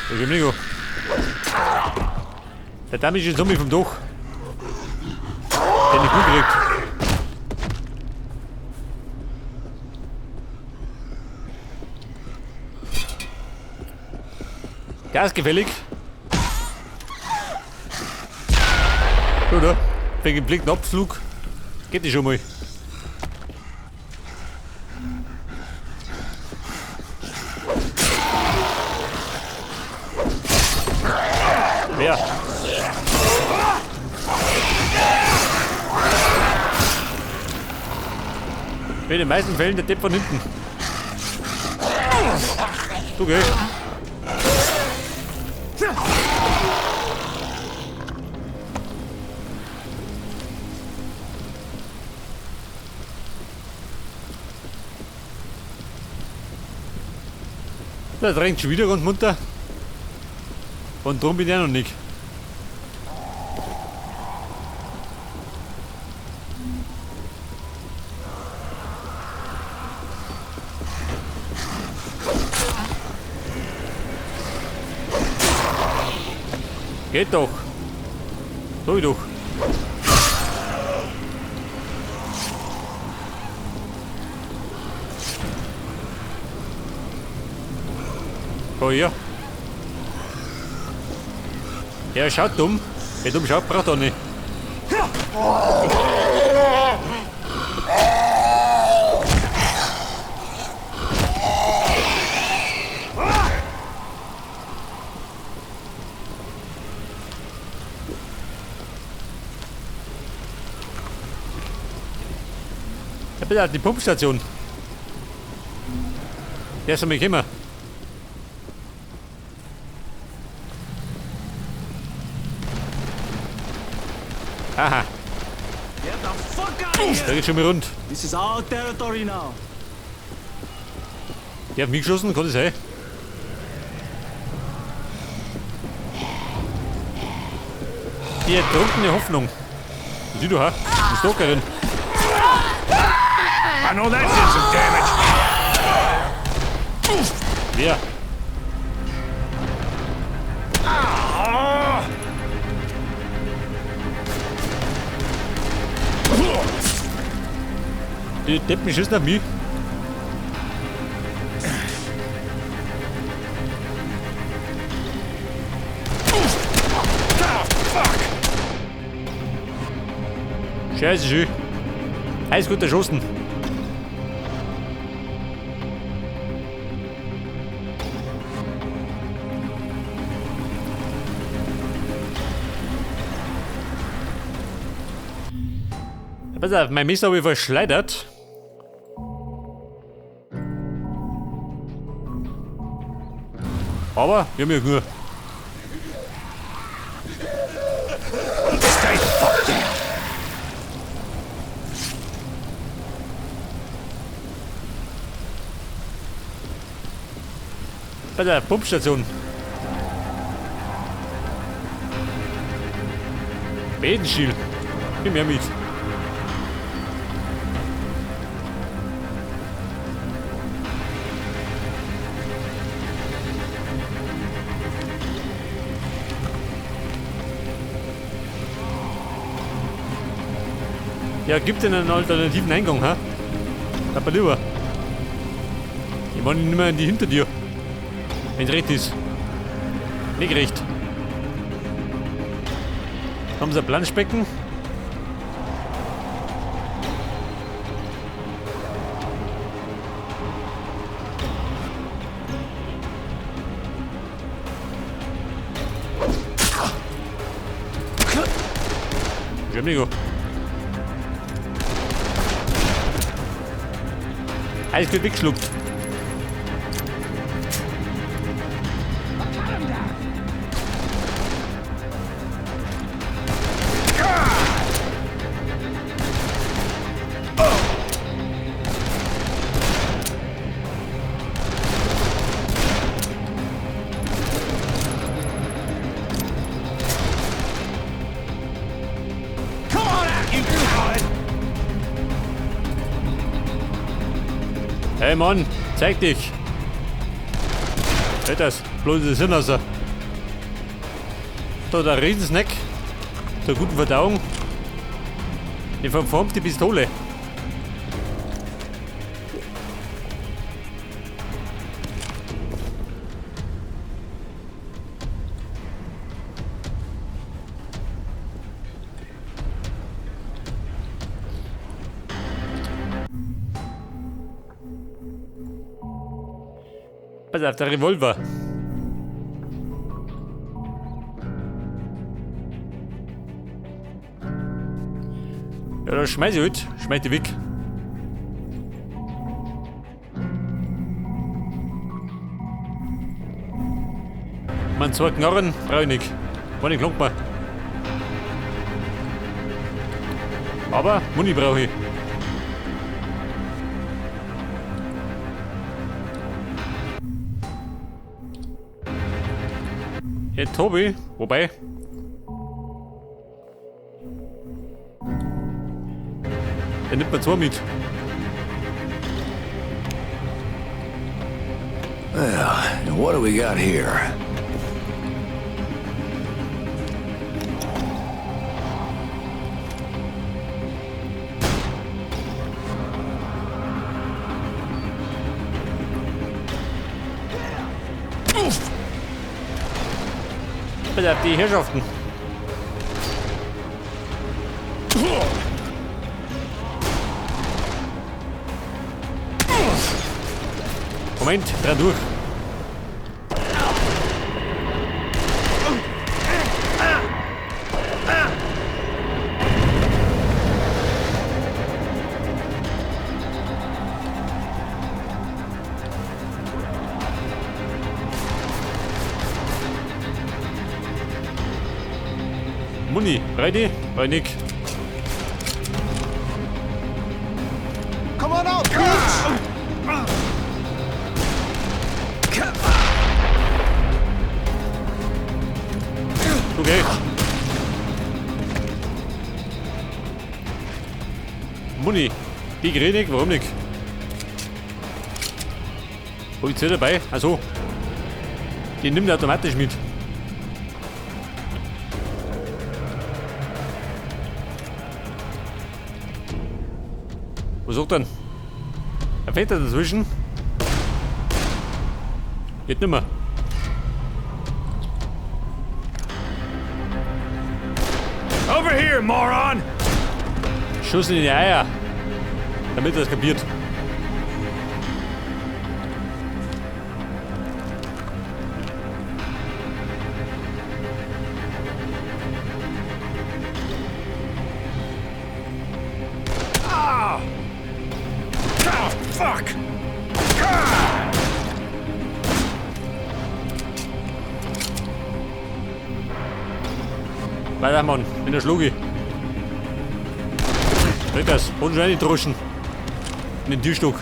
Da ist nicht. Der dämliche Zombie vom Dach. Den ich gut gekriegt. Der ist gefällig. Oder? Wegen dem blinden Abflug geht die schon mal. Wer? In den meisten Fällen der Depp von hinten. Du geh. Der drängt schon wieder ganz munter. Und drum bin ich auch noch nicht. Geht doch. So doch. Oh ja. Ja, schaut dumm. Wer dumm schaut, braucht er nicht. Ja, bitte, die Pumpstation. Der ist mich immer. Aha. Da geht schon mal rund. This is our territory now. Der hat mich geschossen, kann das sein? Die ertrunkene Hoffnung. Sieh du, ha? Die Stalkerin. I know that did some damage. Wer? Die Deppen schießen auf mich. Scheiße, schön. Alles gut erschossen. Pass auf, mein Messer habe ich verschleudert. Aber wir haben ja nur. Stay the fuck down. Bei der Pumpstation. Bedenstiel. Gib mir mit. Ja, gibt denn einen alternativen Eingang, ha? Aber lieber. Ich meine nicht mehr in die Hintertür. Wenn es recht ist. Nicht recht. Haben sie ein Planschbecken? Amigo. Alles wird weggeschluckt. Come on out, you coward! Hey Mann, zeig dich! Das, bloß das Hirn raus. Da der Riesensnack zur guten Verdauung. Die verformte Pistole. Pass auf, der Revolver. Ja, dann schmeiß ich halt. Schmeiß die weg. Man, zwei Knarren brauche ich nicht. War nicht gelangt mir. Aber Muni brauche ich. Hey Tobi, wobei. Der nimmt mir zwei mit. Well, and what do we got here? Pass auf die Herrschaften. Moment, dreh durch. Muni, ready? Reinig. Come on out, bitch! Okay. Muni, die krieg ich, warum nicht? Hab ich dabei? Achso. Die nimmt er automatisch mit. Was sagt denn? Ein Fenster dazwischen. Geht nimmer. Over here, moron! Schuss in die Eier. Damit er es kapiert. Ah! Oh, fuck! Weiter, Mann. In der Schluge. Ritters, und schon droschen. In den Türstock.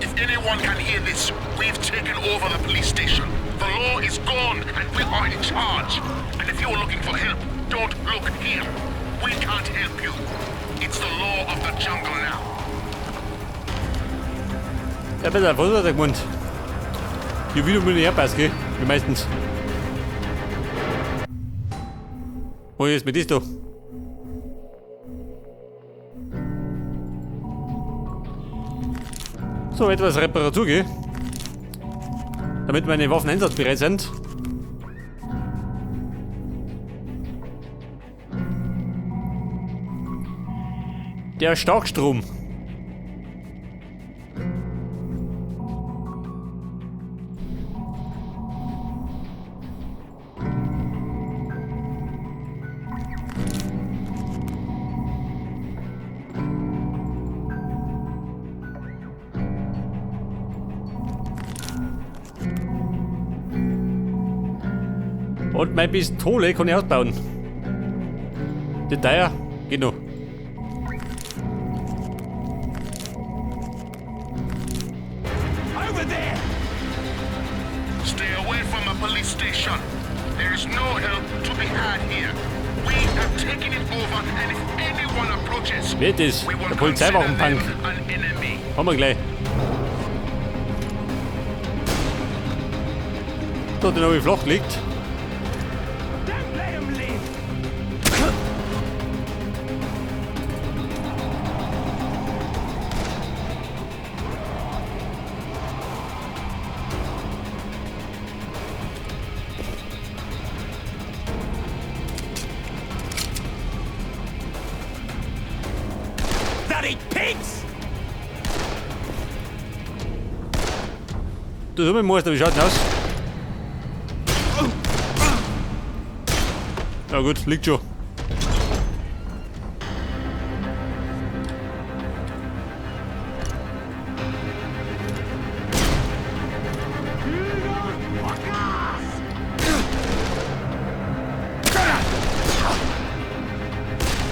If anyone can hear this, we've taken over the police station. The law is gone and we are in charge. And if you're looking for help, don't look here. We can't help you. It's the law of the jungle now. Ja, besser, was hat er gemeint? Hier wieder mit herpasst, gell? Wie meistens. Wo ist mit das da? So, etwas Reparatur, gell? Damit meine Waffen einsatzbereit sind. Der Starkstrom. Und meine Pistole kann ich ausbauen. Die teuer geht noch. Over there! Stay away from the police station. There is no help to be had here. We have taken it over, and if anyone approaches, Wer ist das? we will Der consider Polizeiwachenpunk. them an enemy. Haben wir gleich. So, den habe ich flach gelegt. Don't let him live! Bloody pigs! Du, so Meister, wie schaut denn aus? Ja gut, liegt schon.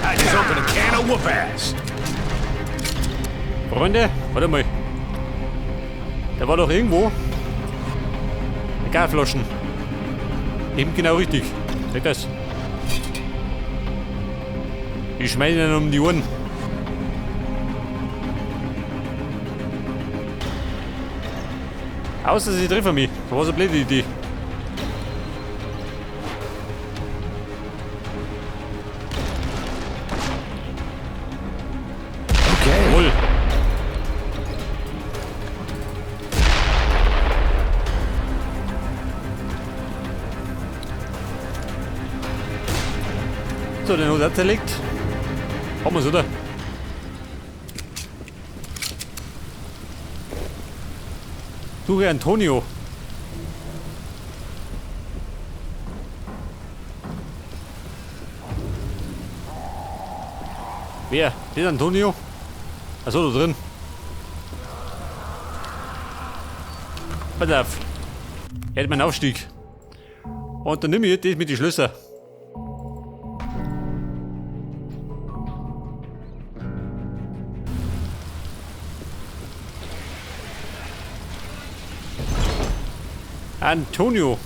I just opened a can of whoop ass. Freunde, warte mal. Da war doch irgendwo Gasflaschen. Eben genau richtig. Sag das. Ich schmeiß ihnen um die Ohren. Außer sie treffen mich. Das war so eine blöde Idee. Okay. Jawohl. So, den hat er zerlegt. Haben wir's, oder? Suche Antonio. Wer? Das ist Antonio? Achso, da drin. Pass auf. Er hat meinen Aufstieg. Und dann nimm ich das mit den Schlösser. Antonio.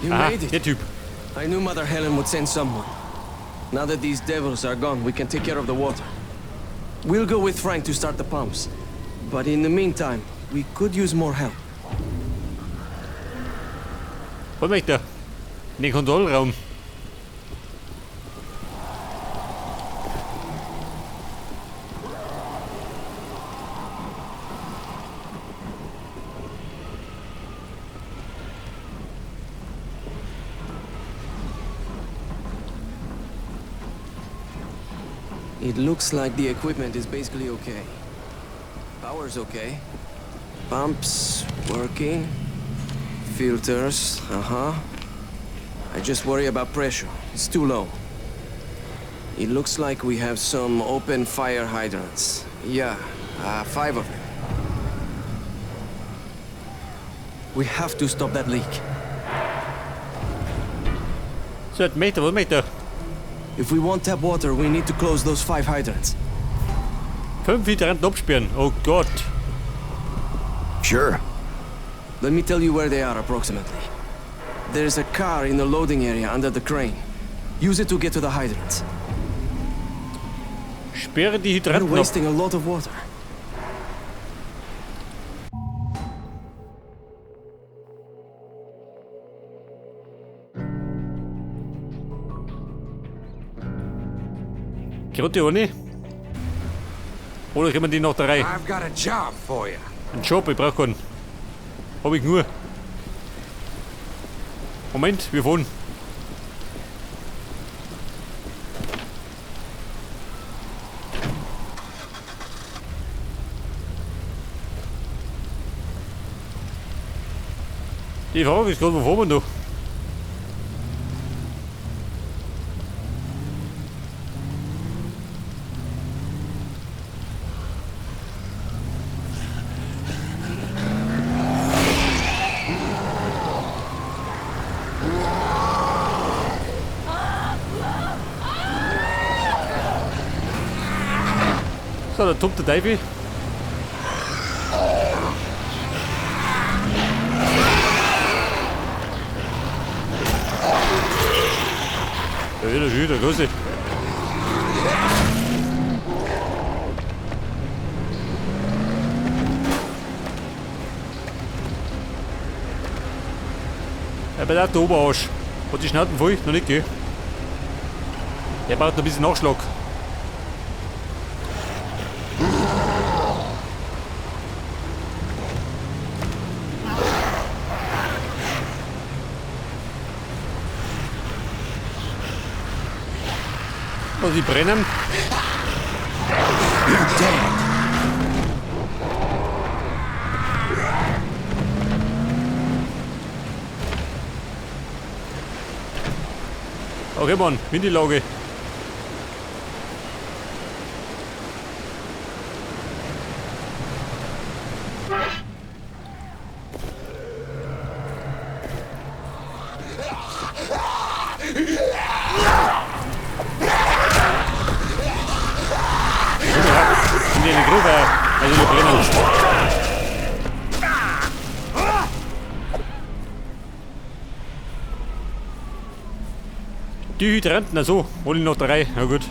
You Aha, made it. der Typ. I knew Mother Helen would send someone. Now that these devils are gone, we can take care of the water. We'll go with Frank to start the pumps. But in the meantime, we could use more help. Was möchte er? In den Kontrollraum. It looks like the equipment is basically okay. Power's okay. Pumps working. Filters, uh-huh. I just worry about pressure. It's too low. It looks like we have some open fire hydrants. Yeah, 5 of them. We have to stop that leak. So, jetzt möchte er, was möchte er? If we want tap water, we need to close those 5 hydrants. 5 Hydranten absperren. Oh Gott. Sure. Let me tell you where they are approximately. There's a car in the loading area under the crane. Use it to get to the hydrants. Sperre die We're Hydranten ab. wasting a lot of water. Gerade die eine? Oder können wir die noch da rein? I've got a job for you. Ein Job, ich brauch keinen. Hab ich nur. Moment, wir fahren. Die Frage ist gerade, wo fahren wir da? So, da tobt der Teufel. Ja, wieder schön, der Große. Ja, bei der Oberarsch. Hat die Schnauten voll? Noch nicht, gell? Der braucht noch ein bisschen Nachschlag. Oh, die brennen. You're dead. Okay, Mann, wie die Lage. In die Grube, also die brennen. Die Hydranten, also, hol ich noch drei. Na gut,